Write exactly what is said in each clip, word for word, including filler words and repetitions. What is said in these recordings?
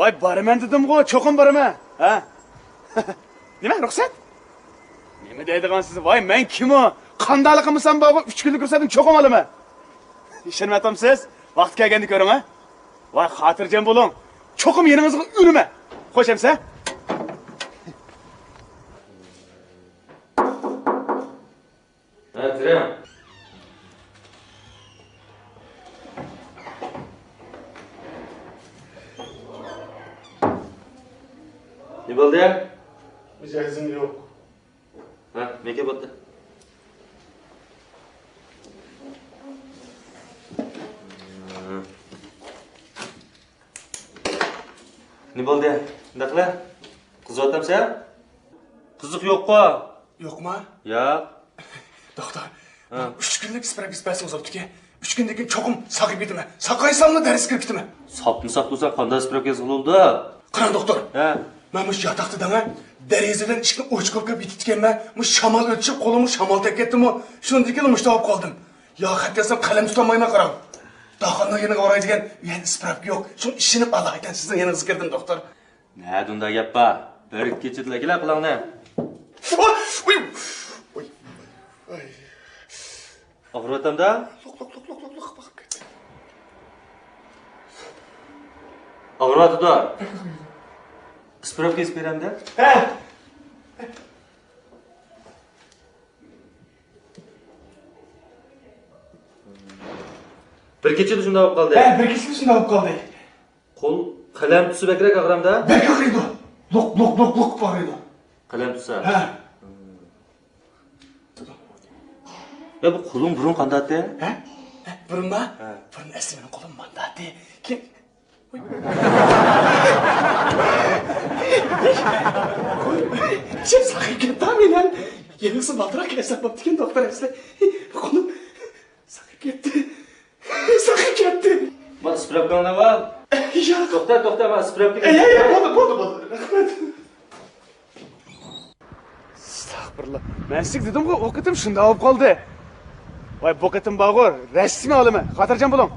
ۋاي، بارىمەن دېدىمغۇ، چوقۇم بارىمەن. ھە؟ نېمە، رۇخسەت؟ نېمە دەيدىغانسىز؟ ۋاي، مەن كىمۇ؟ قانداقلا قىلمىسام بارغۇ، ئۈچ كۈنلۈك رۇخسەتنى چوقۇم ئالىمەن. ئىشەنمەيۋاتامسىز؟ ۋاقتى كەلگەندە كۆرۈڭ، ھە؟ ۋاي، خاتىرجەم بولۇڭ. چوقۇم يېنىڭىزغا ئۆلىمەن. خوش ئەمىسە. ھە، كىرىڭ. نېمە بولدى؟ مىجەزىم يوق. ھە، مېكى بولدى. نېمە بولدى؟ مۇنداق قىلە. قىزىۋاتامسەن؟ قىزىق يوققۇ. يوقما؟ ياق. دوختۇر، ھە. ئۈچ كۈنلۈك سپراۋكا يېزىپ بەرسىڭىز بوپتىكەن. ئۈچ كۈندىن كېيىن چوقۇم ساقىيىپ كېتىمەن. ساقايساملا دەرسكە كىرىپ كېتىمەن. ساپمۇ ساق تۇرساڭ قانداق سپراۋكا يازغىلى بولىدۇ؟ قاراڭ دوختۇر. ھە. مەن مۇشۇ ياتاقتا دەڭە، دېرىزە بىلەن ئىشىكنى ئوچۇق قىلىپ كېتىپتىكەنمەن. مۇشۇ شامال ئۆتۈشۈپ قولۇمغا شامال تەگىپ كەتتىمۇ، شۇندىن كېيىن مۇشۇنداق بولۇپ قالدىم. يا خەت يازسام قەلەم تۇتالمايمەن قاراڭ. داخاننىڭ يېنىغا باراي دېگەن، ئۇ يەردە سپراۋكا يوق. شۇڭا ئىشىنىپ ئالايىتەن سىزنىڭ يېنىڭىزغا كىردىم دوختۇر. نەدە ئۇنداق گەپ بار؟ بىر كېچىدىلا كېلە قىلىڭنى. ئۇي، ئۇي، ئۇي، ئۇي. ئاغرىۋاتامدا؟ لوق، لوق، لوق، لوق، لوق، لوق، باقىپ كەتتى. ئاغرىۋاتىدۇ. ئىسپىراپكا يېزىپ بېرەمدە؟ ھە. بىر كېچىدە شۇنداق بولۇپ قالدى. ھە، بىر كېچىدە شۇنداق بولۇپ قالدى. قول، قەلەم تۇتسا بەكرەك ئاغرامدا؟ بەك ئاغرىيدۇ. لوق، لوق، لوق، لوق ئاغرىيدۇ. قەلەم تۇتسا؟ ھە. يا، بۇ قولۇڭ بۇرۇن قانداقتى؟ ھە؟ ھە، بۇرۇنما؟ ھە. بۇرۇن ئەسلى مېنىڭ قولۇم مانداقتى. كېيىن، ساقىيىپ كەتتى مېنىڭ. يېڭىسى بالدۇراق كەلسەم بوپتىكەن، دوختۇر ئەسلى. قولۇم ساقىيىپ كەتتى. ساقىيىپ كەتتى. ما، سپراۋكاڭنى ئال. ياق. توختا، توختا، ما، سپراۋكا. ئەي، ئەي، ئەي، بولدى، بولدى، بولدى. رەھمەت. ئەستەغپۇرۇللا. مەن سىزگە دېدىمغۇ، ئۇ قېتىم شۇنداق بولۇپ قالدى. ۋاي، بۇ قېتىم بارغۇ، رەسمىي ئالىمەن. خاتىرجەم بولۇڭ.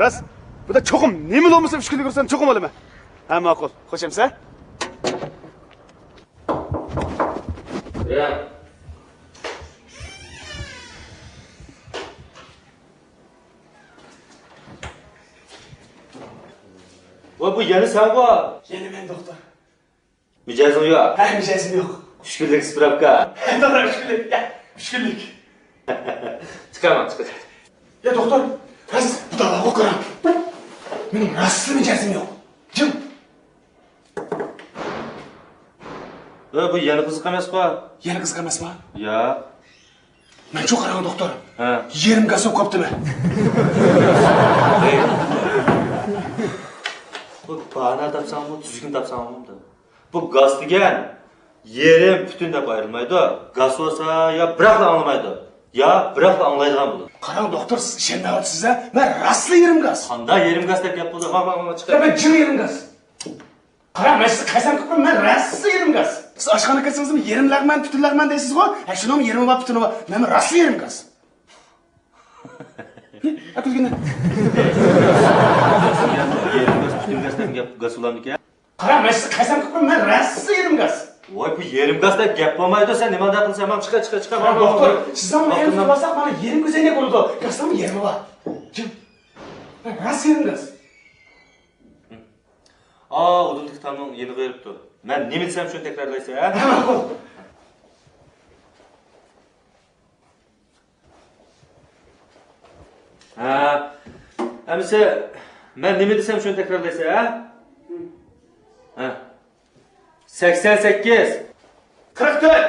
راست، بۇدا چوقۇم، نېمىلا بولمىسا ئۈچ كۈنلۈك رۇخسەتنى چوقۇم ئالىمەن. ھە، ماقۇل. خوش ئەمىسە. يا. ۋاي، بۇ يەنە سەنغۇ؟ يەنە مەن، دوختۇر. مىجەزىڭ يوق؟ ھە، مىجەزىم يوق. ئۈچ كۈنلۈك سپراۋكا. ھە، توغرا، ئۈچ كۈنلۈك. يا، ئۈچ كۈنلۈك. چىقارماڭ، چىقار. يا، دوختۇر، راست، بۇدا بارغۇ، قاراڭ. مېنىڭ راستلا مىجەزىم يوق. جىم. ئۆ، بۇ يەنە قىزىق ئەمەسقۇ؟ يەنە قىزىق ئەمەسما؟ ياق. مەنچۇ قاراڭ، دوختۇر. ھە. يېرىم گاس بولۇپ قاپتىمەن. بۇ باھانە تاپساڭمۇ، تۈزۈكنى تاپساڭمۇ بولىدۇ. بۇ گاس دېگەن يېرىم پۈتۈن دەپ ئايرىلمايدۇ. گاس بولسا يا بىراقلا ئاڭلىمايدۇ، يا بىراقلا ئاڭلايدىغان بولىدۇ. قاراڭ، دوختۇر، سىز ئىشەنمەيۋاتىسىز ھە؟ مەن راستلا يېرىم گاس. قانداق يېرىم گاس دەپ گەپ قىلدى؟ ھا، ھا، ھا، چىقار. يا، مەن جىڭ يېرىم گاس. قاراڭ، مەن سىزگە قەسەم قىلىپ قويىمەن، مەن راستلا يېرىم گاس. سىز ئاشخانىغا كەلسىڭىزمۇ يېرىم لەغمەن، پۈتۈن لەغمەن دەيسىزغۇ؟ ھە، شۇنىڭمۇ يېرىمى بار، پۈتۈنى بار. مەن راستلا يېرىم گاس. ھە، كۈلگىنى. يېرىم گاس، پۈتۈن گاس دېگەن گەپ گاس بولامدىكەن؟ قاراڭ، مەن سىزگە قەسەم قىلىپ قويىمەن، مەن راستلا يېرىم گاس. ۋاي، بۇ يېرىم گاس دەپ گەپ بولمايدۇ، سەن نېمانداق قىلىسەن؟ مانا چىقار، چىقار، چىقار، مانا، مانا، دوختۇر، مانا. سىزنىڭ يېرىم تۇتۇۋالساق، مانا يېرىم كۆزەينەك بولىدۇ. گاسنىڭمۇ يېرىمى بار. جىم. مەن راست يېرىم گاس. ئا، ئۇدۇلدىكى تامنىڭ يېنىغا بېرىپتۇ. مەن نېمە دېسەم، شۇنى تەكرارلايسەن، ھە؟ ھە، ماقۇل. ھە. ئەمىسە، مەن نېمە دېسەم، شۇنى تەكرارلايسەن، ھە؟ ھە. سەكسەن سەككىز. قىرىق تۆت.